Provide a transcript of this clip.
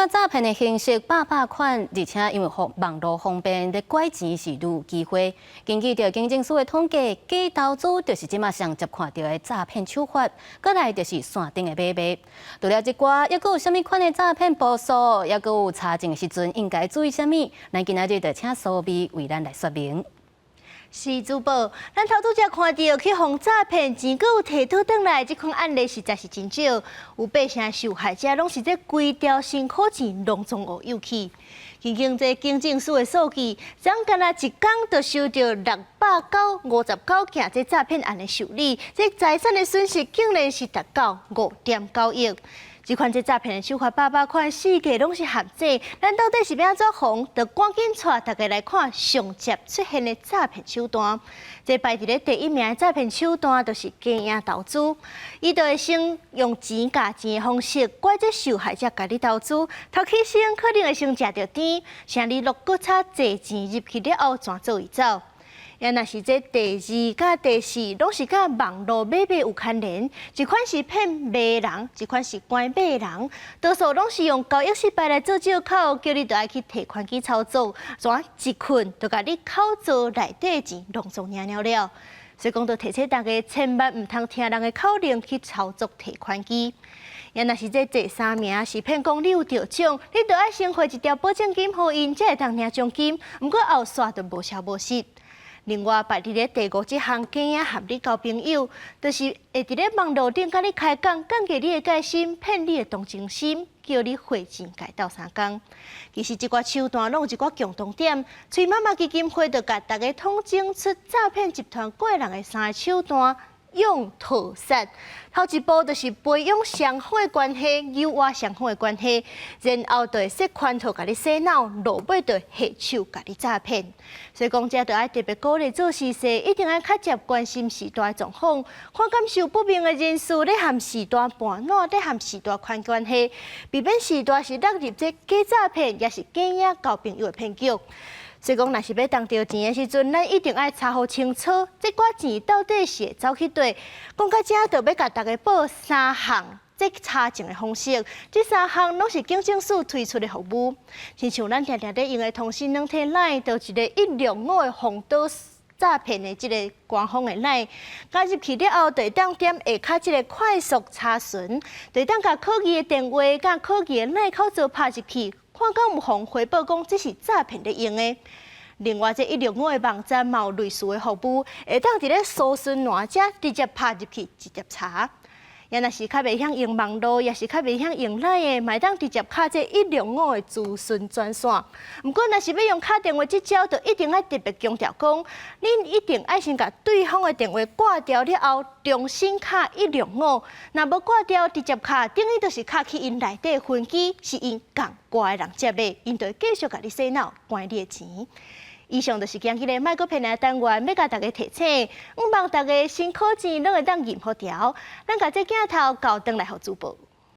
這擺詐騙的形式百百款，而且因為方網路方便，咧拐錢是愈有機會。根據著警政署的統計，假投資就是這擺上捷看著的詐騙手法，過來就是線頂的買賣。除了這寡，猶閣有啥物款的詐騙步數，猶閣有查證的時陣應該注意啥物？咱今仔日就請蘇美為咱來說明。是主播，咱頭拄才看著去予詐騙錢，閣有提討轉來，這款案例實在是真少。有八成受害者攏是這規條辛苦錢攏總烏有去。根據這警政署的數據，昨干焦一工就收著659件這詐騙案的受理，這財產的損失竟然是達到5.9億。這款這詐騙的手法百百款，四界攏是陷阱。咱到底是欲按怎防？就趕緊帶大家來看上捷出現的詐騙手段。這排佇咧第一名的詐騙手段，就是假影投資。伊就會先用錢夾錢的方式，拐這受害者共你投資，頭起先可能會先食著甜，啥你落閣較濟錢入去了後，轉做伊走。也若是這第二佮第四，攏是佮網路買賣有牽連。一款是騙賣人，一款是拐買人，多數攏是用交易失敗來做藉口，叫你著愛去提款機操作，怎一困就共你口座內底錢攏總領了了。所以講，著提醒大家，千萬毋通聽人的口令去操作提款機。也若是這第三名是騙講你有著獎，你著愛先匯一條保證金予𪜶，才會當領獎金。毋過後續就無消無息。另外，排佇咧第五這項假影和你交朋友，就是會佇咧網路頂佮你開講，降低你的戒心，騙你的同情心，叫你匯錢共鬥相共。其實這寡手段攏有一寡共同點，崔媽媽基金會就共大家統整出詐騙集團拐人的三个手段。用套殺，頭一步就是培養雙方的關係，誘挖雙方的關係，然後就會設圈套共你洗腦，落尾就下手共你詐騙。所以講，這就愛特別鼓勵做司事，一定愛較捷關心序大的狀況，看感受不明的人士咧和序大伴侶咧和序大牽關係，避免序大是落入這假詐騙，抑是假影交朋友的騙局。所以講，若是欲動著錢的時陣，咱一定愛查予清楚，這寡錢到底是會走去佗。講到這，就欲共大家報三項這查證的方式。這三項攏是警政署推出的服務。親像咱定定咧用的通訊軟體 LINE，就一個一六五的防盜詐騙的這个官方的 LINE，加入去了後，就會當點下跤這个快速查詢，就會當共可疑的電話佮可疑的 LINE 口座拍入去。看敢有予回報講這是詐騙咧用的。另外，這一六五的網站嘛有類似的服務，會當佇咧搜尋欄遮直接拍入去，直接查。也若是較袂曉用網路，抑是較袂曉用 LINE 的，嘛會當直接敲這一六五的諮詢專線。毋過，若是欲用敲電話這招，就一定愛特別強調講，恁一定愛先共對方的電話掛掉了後，重新敲一六五。若無掛掉，直接敲，等於就是敲去𪜶內底分機，是𪜶仝掛的人接的，𪜶就會繼續共你洗腦，拐你的錢。以上就是今日的莫閣騙人單元，欲共大家提醒，向望大家辛苦錢攏會當認予牢。咱共這鏡頭交轉來予主播。